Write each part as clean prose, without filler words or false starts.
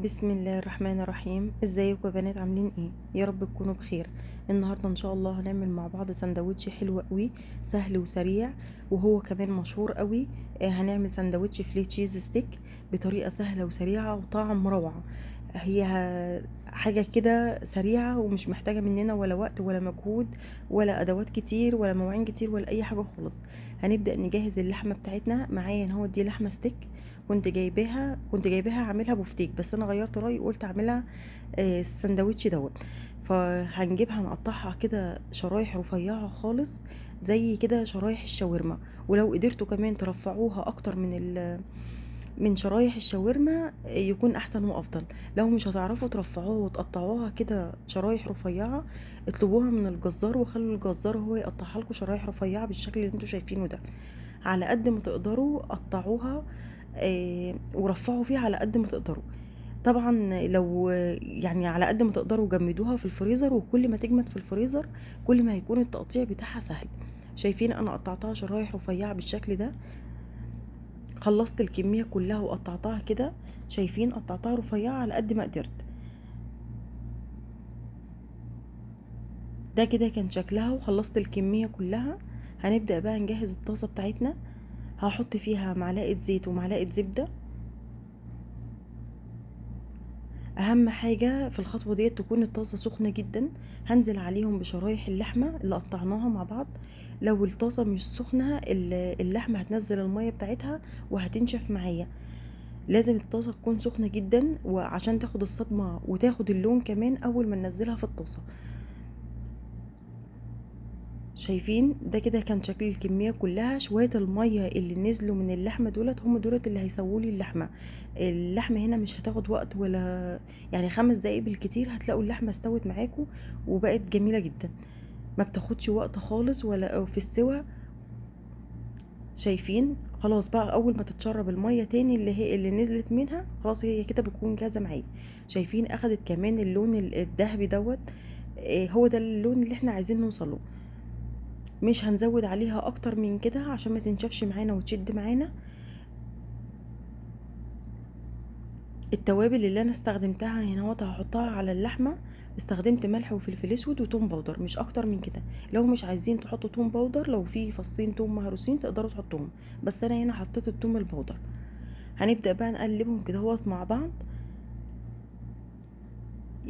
بسم الله الرحمن الرحيم. ازيكم يا بنات، عاملين ايه؟ يا رب تكونوا بخير. النهارده ان شاء الله هنعمل مع بعض سندوتش حلو قوي، سهل وسريع، وهو كمان مشهور قوي. هنعمل سندوتش فيليه cheese steak بطريقة سهلة وسريعة وطعم روعه. هي حاجة كده سريعة ومش محتاجه مننا ولا وقت ولا مجهود ولا ادوات كتير ولا مواعين كتير ولا اي حاجة خالص. هنبدا نجهز اللحمة بتاعتنا. معايا هنا دي لحمه ستيك كنت جايباها اعملها بفتيك، بس انا غيرت رايي وقلت اعملها السندوتش دوت. فهنجيبها نقطعها كده شرايح رفيعة خالص زي كده شرايح الشاورما، ولو قدرتوا كمان ترفعوها اكتر من شرايح الشاورما يكون احسن وافضل. لو مش هتعرفوا ترفعوها وتقطعوها كده شرايح رفيعة، اطلبوها من الجزار وخلوا الجزار هو يقطعها لكم شرايح رفيعة بالشكل اللي انتوا شايفينه ده. على قد ما تقدروا قطعوها ورفعوا فيها على قد ما تقدروا. طبعا لو يعني على قد ما تقدروا جمدوها في الفريزر، وكل ما تجمد في الفريزر كل ما هيكون التقطيع بتاعها سهل. شايفين انا قطعتها شرايح رفيعة بالشكل ده. خلصت الكمية كلها وقطعتها كده، شايفين قطعتها رفيعة على قد ما قدرت. ده كده كان شكلها، وخلصت الكمية كلها. هنبدا بقى نجهز الطاسه بتاعتنا. هحط فيها معلقه زيت ومعلقة زبدة. اهم حاجة في الخطوة ديت تكون الطاسه سخنة جدا. هنزل عليهم بشرايح اللحمة اللي قطعناها مع بعض. لو الطاسه مش سخنة اللحمة هتنزل المية بتاعتها وهتنشف معايا. لازم الطاسه تكون سخنة جدا، وعشان تاخد الصدمة وتاخد اللون كمان اول ما ننزلها في الطاسه. شايفين ده كده كان شكل الكمية كلها. شوية المية اللي نزلوا من اللحمة دولت هم دولت اللي هيسووا لي اللحمة. اللحمة هنا مش هتاخد وقت، ولا يعني 5 دقايق بالكتير هتلاقوا اللحمة استوت معاكم وبقت جميلة جدا. ما بتاخدش وقت خالص ولا في السوى. شايفين خلاص بقى اول ما تتشرب المية تاني اللي نزلت منها خلاص هي كده بتكون جاهزة معايا. شايفين اخدت كمان اللون الذهبي دوت، هو ده اللون اللي احنا عايزين نوصله. مش هنزود عليها اكتر من كده عشان ما تنشفش معانا وتشد معانا. التوابل اللي انا استخدمتها هنا اهوت هحطها على اللحمة. استخدمت ملح وفلفل اسود وتوم powder، مش اكتر من كده. لو مش عايزين تحطوا توم powder، لو في فصين توم مهروسين تقدروا تحطوهم، بس انا هنا حطيت التوم ال powder. هنبدا بقى نقلبهم كده اهوت مع بعض.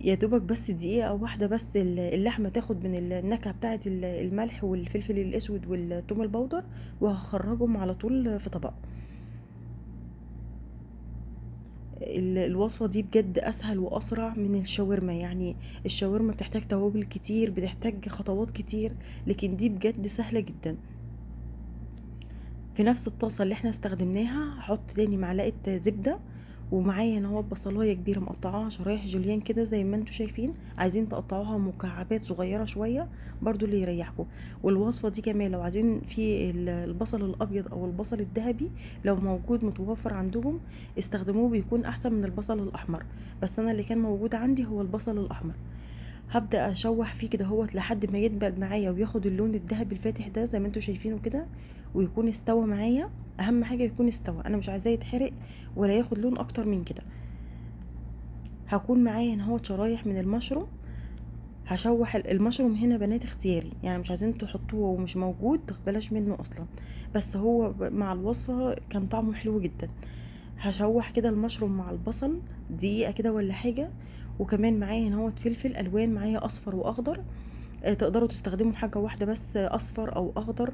يا دوبك بس دقيقة واحدة بس اللحمة تاخد من النكهة بتاعه الملح والفلفل الاسود والثوم ال powder، وهخرجهم على طول في طبق. الوصفة دي بجد اسهل واسرع من الشاورما. يعني الشاورما بتحتاج توابل كتير، بتحتاج خطوات كتير، لكن دي بجد سهلة جدا. في نفس الطاسه اللي احنا استخدمناها هحط تاني معلقه زبدة، ومعايا هنا اهو بصلايه كبيرة مقطعاها شرايح جوليان كده زي ما انتم شايفين. عايزين تقطعوها مكعبات صغيرة شوية برضو اللي يريحكم. والوصفه دي كمان لو عايزين في البصل الابيض او البصل الذهبي لو موجود متوفر عندكم استخدموه، بيكون احسن من البصل الاحمر، بس انا اللي كان موجود عندي هو البصل الاحمر. هبدا اشوح فيه كده اهوت لحد ما يدبل معايا وياخد اللون الذهبي الفاتح ده زي ما انتم شايفينه كده، ويكون استوى معايا. اهم حاجة يكون استوى، انا مش عايزاه يتحرق ولا ياخد لون اكتر من كده. هكون معايا هنا اهوت شرايح من المشروم. هشوح المشروم هنا بنات اختياري، يعني مش عايزين تحطوه ومش موجود بلاش منه اصلا، بس هو مع الوصفة كان طعمه حلو جدا. هشوح كده المشروم مع البصل دقيقة كده ولا حاجة. وكمان معايا هنا اهوت فلفل الوان، معايا اصفر واخضر، تقدروا تستخدموا حاجة واحدة بس، اصفر او اخضر.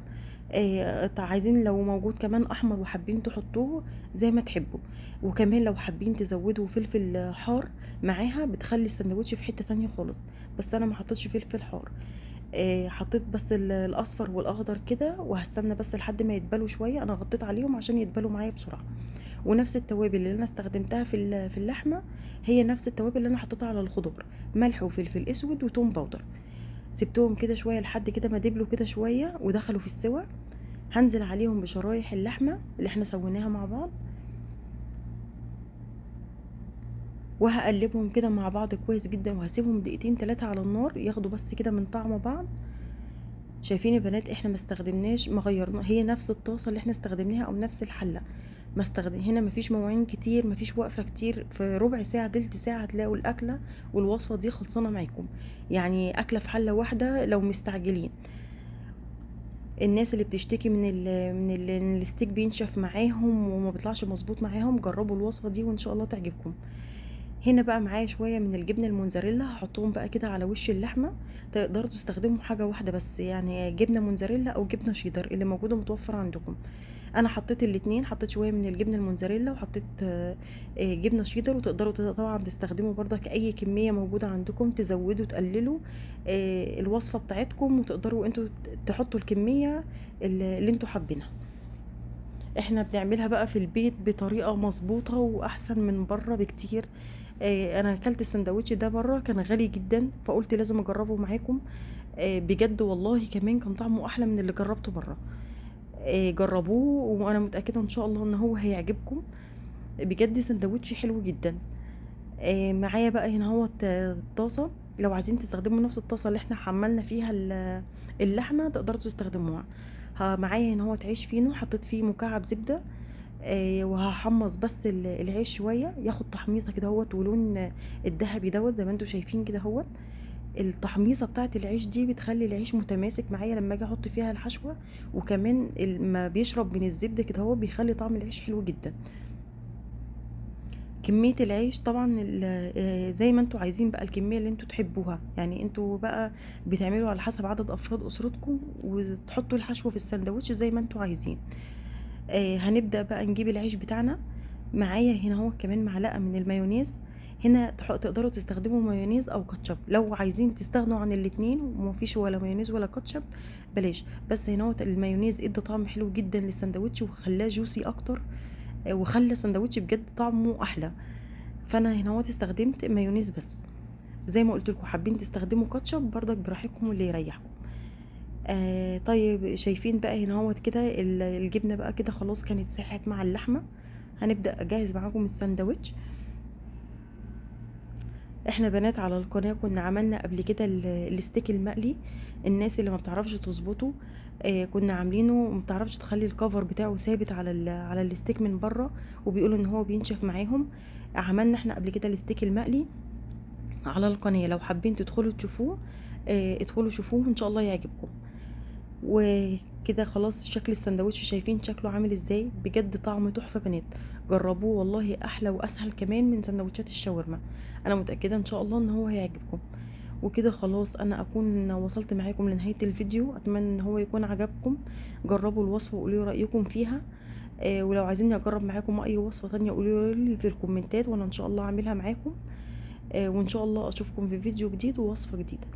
عايزين لو موجود كمان احمر وحابين تحطوه زي ما تحبوا. وكمان لو حابين تزودوا فلفل حار معاها بتخلي السندوتش في حتة تانية خالص، بس انا ما حطيتش فلفل حار، حطيت بس الاصفر والاخضر كده، وهستنى بس لحد ما يتبلوا شوية. انا غطيت عليهم عشان يتبلوا معايا بسرعة. ونفس التوابل اللي انا استخدمتها في اللحمة هي نفس التوابل اللي انا حطيتها على الخضار، ملح وفلفل اسود وتوم powder. سبتهم كده شوية لحد كده ما دبلوا كده شوية ودخلوا في السوا. هنزل عليهم بشرايح اللحمة اللي احنا سويناها مع بعض، وهقلبهم كده مع بعض كويس جدا، وهسيبهم دقيقتين 3 على النار ياخدوا بس كده من طعم بعض. شايفين يا بنات احنا ما استخدمناش، ما غيرنا، هي نفس الطاسه اللي احنا استخدمناها او نفس الحلة، ما استخدم هنا مفيش مواعين كتير، مفيش وقفه كتير، في ربع ساعة تلت ساعة هتلاقوا الاكلة والوصفه دي خلصانه معاكم. يعني اكله في حله واحدة لو مستعجلين. الناس اللي بتشتكي من ال الستيك بينشف معاهم وما بيطلعش مظبوط معاهم، جربوا الوصفة دي وان شاء الله تعجبكم. هنا بقى معايا شوية من الجبنة الموتزاريلا، هحطهم بقى كده على وش اللحمة. تقدروا تستخدموا حاجة واحدة بس، يعني جبنه موتزاريلا او جبنه شيدر اللي موجودة متوفر عندكم. انا حطيت الاتنين، حطيت شوية من الجبنة الموتزاريلا وحطيت جبنه شيدر. وتقدروا طبعا تستخدموا برضك اي كمية موجودة عندكم، تزودوا تقللوا الوصفة بتاعتكم، وتقدروا انتوا تحطوا الكمية اللي انتوا حابينها. احنا بنعملها بقى في البيت بطريقة مظبوطة واحسن من بره بكتير. انا اكلت السندوتش ده بره كان غالي جدا، فقلت لازم اجربه معاكم. بجد والله كمان كان طعمه احلى من اللي جربته بره. جربوه وانا متاكدة ان شاء الله ان هو هيعجبكم، بجد سندوتش حلو جدا. معايا بقى هنا اهوت الطاسه، لو عايزين تستخدموا نفس الطاسه اللي احنا حملنا فيها اللحمة تقدروا تستخدموها. معايا هنا اهوت عيش فينو، حطيت فيه مكعب زبدة، وهحمص بس العيش شوية، ياخد تحميصه كده اهوت ولون الذهبي دوت زي ما انتم شايفين كده اهوت. التحميصه بتاعت العيش دي بتخلي العيش متماسك معايا لما اجي احط فيها الحشوه، وكمان ما بيشرب من الزبدة كده اهو، بيخلي طعم العيش حلو جدا. كمية العيش طبعا زي ما انتوا عايزين بقى، الكمية اللي انتوا تحبوها، يعني انتوا بقى بتعملوا على حسب عدد افراد اسرتكم، وتحطوا الحشوه في السندوتش زي ما انتوا عايزين. هنبدا بقى نجيب العيش بتاعنا. معايا هنا هو كمان معلقه من المايونيز. هنا تقدروا تستخدموا مايونيز او كاتشب، لو عايزين تستغنوا عن الاتنين ومفيش ولا مايونيز ولا كاتشب بلاش، بس هنا هو المايونيز ادى طعم حلو جدا للسندوتش وخلاه juicy اكتر، وخلى السندوتش بجد طعمه احلى. فانا هنا هو استخدمت مايونيز بس، زي ما قلت لكم حابين تستخدموا كاتشب برضك براحتكم اللي يريحكم. طيب شايفين بقى هنا هوت كده الجبنة بقى كده خلاص كانت ساحت مع اللحمة. هنبدا اجهز معاكم السندوتش. احنا بنات على القناة كنا عملنا قبل كده الستيك المقلي، الناس اللي ما بتعرفش تظبطه، كنا عاملينه وما بتعرفش تخلي ال cover بتاعه ثابت على الستيك من بره، وبيقولوا ان هو بينشف معاهم. عملنا احنا قبل كده الستيك المقلي على القناة، لو حابين تدخلوا تشوفوه، ادخلوا شوفوه ان شاء الله يعجبكم. وكده خلاص شكل السندوتش شايفين شكله عامل ازاي، بجد طعمه تحفة بنات، جربوه والله احلى واسهل كمان من سندوتشات الشاورما. انا متاكدة ان شاء الله ان هو هيعجبكم. وكده خلاص انا اكون وصلت معاكم لنهاية الفيديو، اتمنى ان هو يكون عجبكم. جربوا الوصفة وقولوا رايكم فيها، ولو عايزين اجرب معاكم اي وصفه تانية قولوا لي في الكومنتات وانا ان شاء الله اعملها معاكم. وان شاء الله اشوفكم في فيديو جديد ووصفه جديدة.